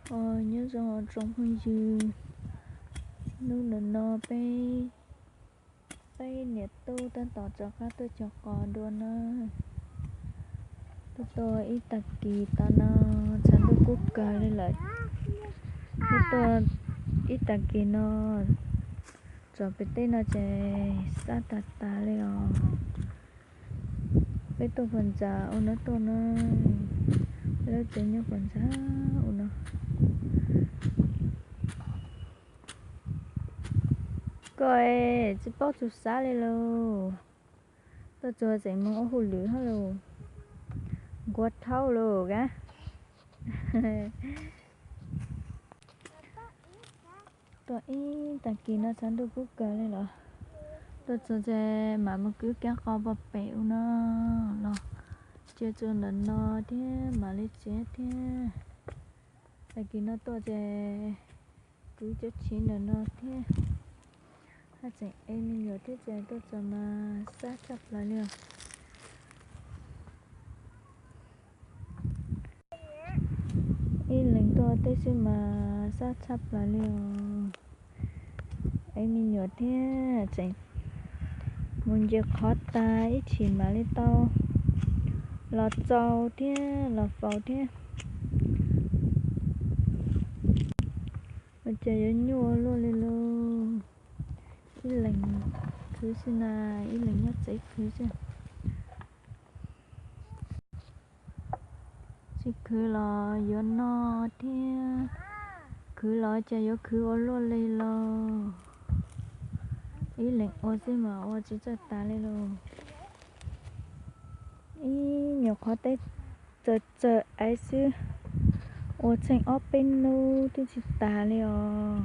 Os, nyob zoo tsoom phooj ywg, hnub no peb, peb niam tub tab tom rov qab tuaj cog qos dua na. Tuaj tuaj ib tag kis tod no, tshav ntuj kub kawg li lawm. Peb tuaj ib tag kis no, txog pem teb no ces sab tag tag li os. Peb tuaj puag ntsa ua no tuaj na, peb lub tsev nyob puag ntsa ua no. Koj es tsis paub txug sab li lauj. Tuaj txog tseem moog ua hauj lwm hab lauj. Nkuav thaub lauj a. Tuaj ib tag kis no tshav ntuj kub kawg li los. Tuaj txog ces mam mus kwv kab qos puag pem ua no los. Cia txug ntawm no thiab mam li tsev thiab. Tag kis no tuaj ces kwv cov chiv ntawm no thiab. Haj tseem ev me nyuam thiab ces tuaj txog mas sab tshaj plaws li os. Ib leeg tuaj teb xwb mas sab tshaj plaws li os. Ev me nyuam thiab tseem mus nce qhov tas ib chim mam li tau los tsau thiab los faus thiab. Ua cas yuav nyuaj luaj li lauj. Ib leeg khwv xwb na, ib leeg nyob tsev khwv xwb. Tsis khwv los yuav noj thiab, khwv los cas yuav khwv ua luaj li lauj. Ib leeg ua xwb mas ua tsis txawj tas li lauj. Ib nyuam qhov teb txawm txawm aiv xwb, ua tsheej ob peb hnub twb tsis tas li os.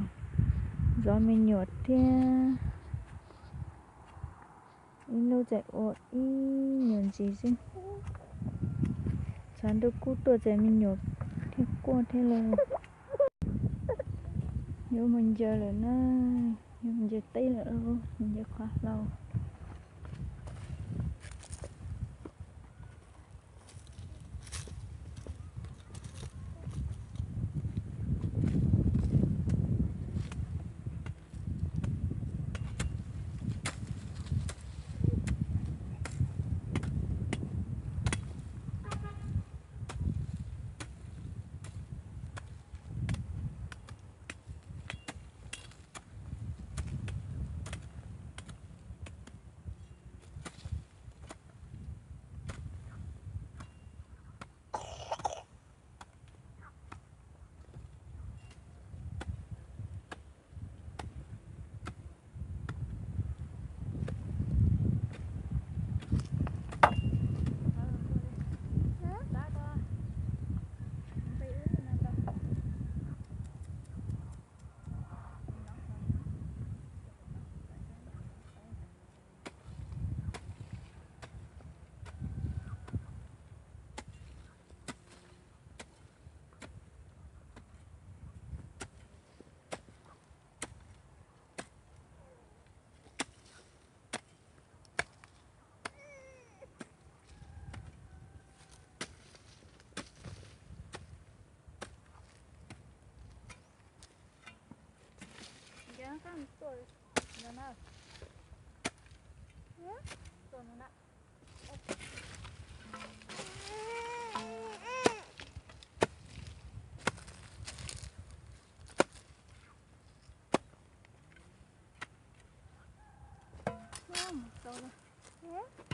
Zov me nyuam thiab, ib hnub tseem ua ib nyuag ntsis xwb. Tshav ntuj kub tuaj ces me nyuam thiaj quaj thiab lauj. Yuav mus ncaws lawm na, yuav mus ncaws teb lawm lauj, mus ncaws qhov hlau.